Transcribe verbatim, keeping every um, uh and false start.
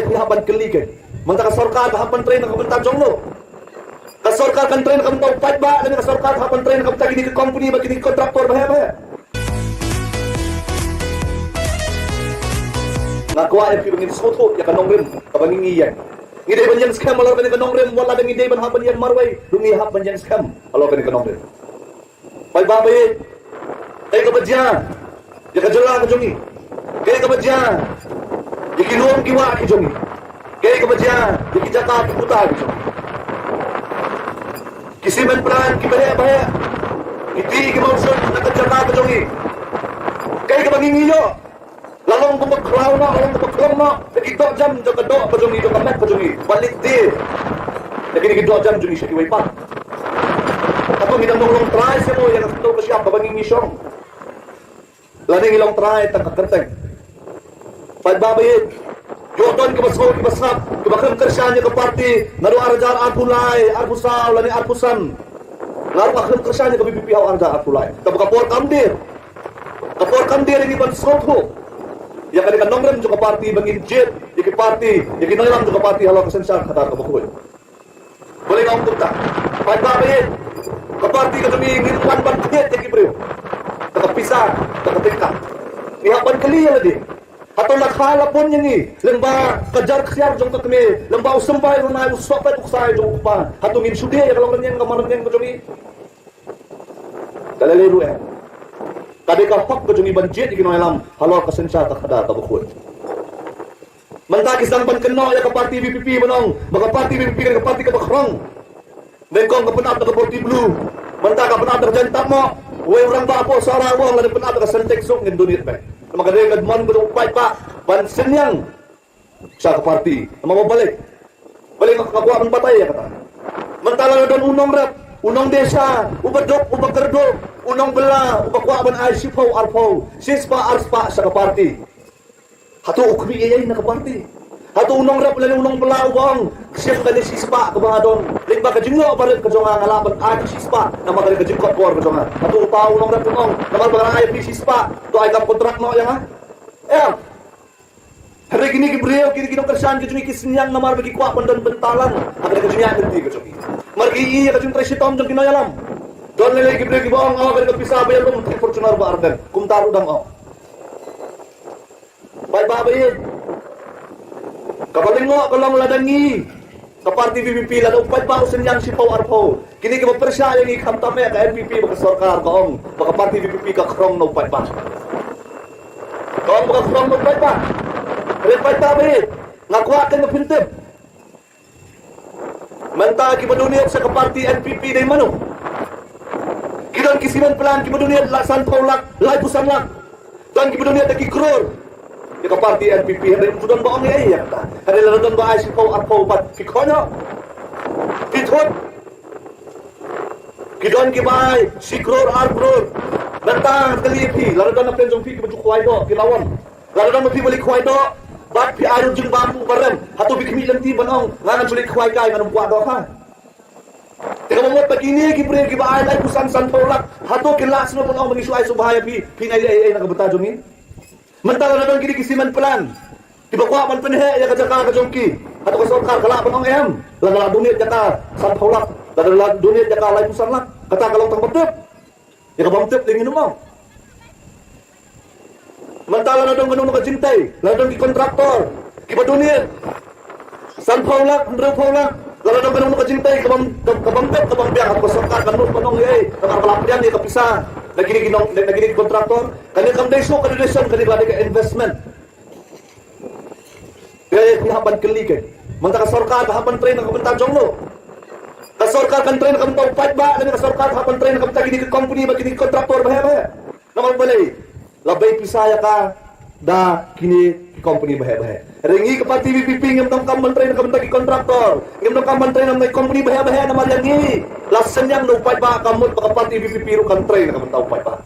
Phi hap ban kylli kein. Mynta ka sorkar ka hap ban trei na ka bynta jong no? Ka sorkar kan trei na ka bynta u paidbah lane ka sorkar ka hap ban trei na ka bynta kine ki company bad kine ki contractor baheh baheh? Nga kwah ïa phi ba ngin sngewthuh ïa ka nongrim kaba ngi ïeng. Ngi dei ban ïeng skhem halor kane ka nongrim, wat la dang ngi dei ban hap ban ïeng marwei, ruh ngi hap ban ïeng skhem halor kane ka nongrim. Paidbah ba ïeit, kaei kaba jia ïa ka jylla ka jong ngi? Kaei kaba jia ïa ki lum ki wah ki jong ngi? Kaei kaba jia ïa ki jaka ki puta ki jong ngi? Ki cement plant ki baheh baheh, ki tih ki mawshun na ka jaka ka jong ngi. Kaei kaba ngi ngi ïoh? La long kumba khlaw noh, la long kumba khlong noh ïa ki dohjem jong ka doh ka jong ngi, jong ka met ka jong ngi, ban leit die ïa kine ki dohjem jong ngi sha kiwei pat. Hato ngi dang long trai seh mo ïa ka sdang ka shyiap kaba ngi ngi shong? Lane ngi long trai tang ka kyrteng? Paidbah ba ïeit, ïoh don kiba sngewthuh kiba sngap kiba khlem kyrshan ïa ka party naduh ar hajar arphew lai, arphew saw lane arphew san. Nga ruh nga khlem kyrshan ïa ka VPP ha u ar hajar arphew lai. Kaba ka por kam dei, ka por kam dei ïa ngi ban sngewthuh ïa kane ka nongrim jong ka party ba ngin jied ïa ki party, ïa ki nongïalam jong ka party halor ka synshar khadar kaba khuid. Balei nga ong kumta? Paidbah ba ïeit, ka party ka jong ngi ngim wan ban thied ïa ki briew da ka pisa, da ka tyngka. Ngi hap ban kylli ïa lade. Hato la kha la pun ïa ngi lyngba ka jar ksiar jong ka kmie, lyngba u symbai ranai, u sohpet u ksai jong u kpa? Hato ngin shu die ïa ka long rynïeng ka mar rynïeng ka jong ngi? Ka lei lei ruh em. Ka dei ka hok ka jong ngi ban jied ïa ki nongïalam halor ka synshar ka khadar kaba khuid. Mynta ki sdang ban kynnoh ïa ka party VPP ban ong ba ka party VPP ka party kaba khrong. Nyngkong ka pynap da ka party blue, mynta ka pynap da ka jain tab mo. Wei u rangbah hapoh Sohra u ong lada pynap da ka Sintex ruh ngin donate beit. Namar ka dei ka mon ka jong u paidbah ban synñiang sha ka party. Namar ba balei, balei nga kwah ban batai ïa kata? Mynta lada don u nongrep, u nongdesha, u baduk, u bakyrduh, u nongbylla, u ba kwah ban ai shiphew, arphew, shispah, arspah sha ka party, hato u khmih ïa ei na ka party? Hato u nongrep lane u nongbylla u ba ong, shim kane shispah kaba nga don, lyngba ka jingïoh barit ka jong nga nga lah ban ai shispah namar kane ka jingkot bor ka jong nga? Hato uta u nongrep u ong, namar ba nga ai phi shispah, to ai kam kontrak noh ïa nga? Em. Hynrei kine ki briew, kine ki nongkyrshan ki jong ngi ki synñiang namar ba ki kwah ban don bynta lang ha kane ka jingïaid lynti ka jong ngi. Namar ki ïohi ïa ka jingtrei shitom jong ki nongïalam. Don lei lei ki briew kiba ong, oh, kane ka pisa ba ïalum, theh Fortuner ba ar deng. Kumta ruh dang ong. Paidbah ba ïeit, kaba lyngngoh ka long lada ngi, ka party VPP, lada u paidbah u synñiang shiphew arphew, kine kiba pyrshah ïa ngi khamtam eh ka NPP bad ka sorkar ka ong ba ka party VPP ka khrong na u paidbah. Ka ong ba ka khrong na u paidbah. Hynrei paidbah ba ïeit, nga kwah kein ba phin tip. Mynta kiba donate sha ka party NPP dei mano? Ki don ki cement plant kiba donate la sanphew lak, laiphew san lak. Don kiba donate da ki klur ïa ka party NPP, hynrei ym don ba ong ei ei ïa kata. Hynrei lada don ba ai shiphew arphew pat, phi khot noh? Phi thut? Ki don kiba ai shi klur, ar klur. Mynta kylli phi, lada don na pdeng jong phi kiba ju khwai doh, ki la wan. Lada don ma phi ba leit khwai doh bad phi ai ruh jingbam u barem, hato phi khmih lynti ban ong, nga ngan shu leit khwai kai, ngan ym kwah doh ha? Te kaba mut ba kine ki briew kiba ai laiphew san, sanphew lak, hato ki lah shuh ban ong ba ngi shu ai sngewbha ïa phi, phi nai leh ei ei na ka bynta jong ngi? Mynta lada don kine ki cement plant kiba kwah ban pynheh ïa ka jaka ka jong ki, hato ka sorkar ka lah ban ong em? Lada la donate jaka sanphew lak, lada la donate jaka laiphew san lak, kata ka long tang ba tip. Ïa ka bym tip te ngin ym ong. Mynta lada don kano kano ka jingtei, lada don ki kontraktor kiba donate sanphew lak, hynriewphew lak, lada don kano kano ka jingtei ka bym, ka bym tip, ka bym biang, hato ka sorkar kan nud ban ong ei ei, namar ba la pdiang ïa ka pisa na kine ki nong, na kine ki kontraktor? Kane kam dei shuh ka donation, kane ka la dei ka investment. Te phi hap ban kylli kein. Mynta ka sorkar ka hap ban trei na ka bynta jong no? Ka sorkar kan trei na ka bynta u paidbah lane ka sorkar ka hap ban trei na ka bynta kine ki company bad kine ki kontraktor baheh baheh? Namar balei? La bei pisa ïa ka da kine ki company baheh baheh. Hynrei ngi ka party VPP ngim donkam ban trei na ka bynta ki kontraktor, ngim donkam ban trei na ka bynta ki company baheh baheh, namar ïa ngi la synñiang na u paidbah, ka mut ba ka party VPP ruh kan trei na ka bynta u paidbah.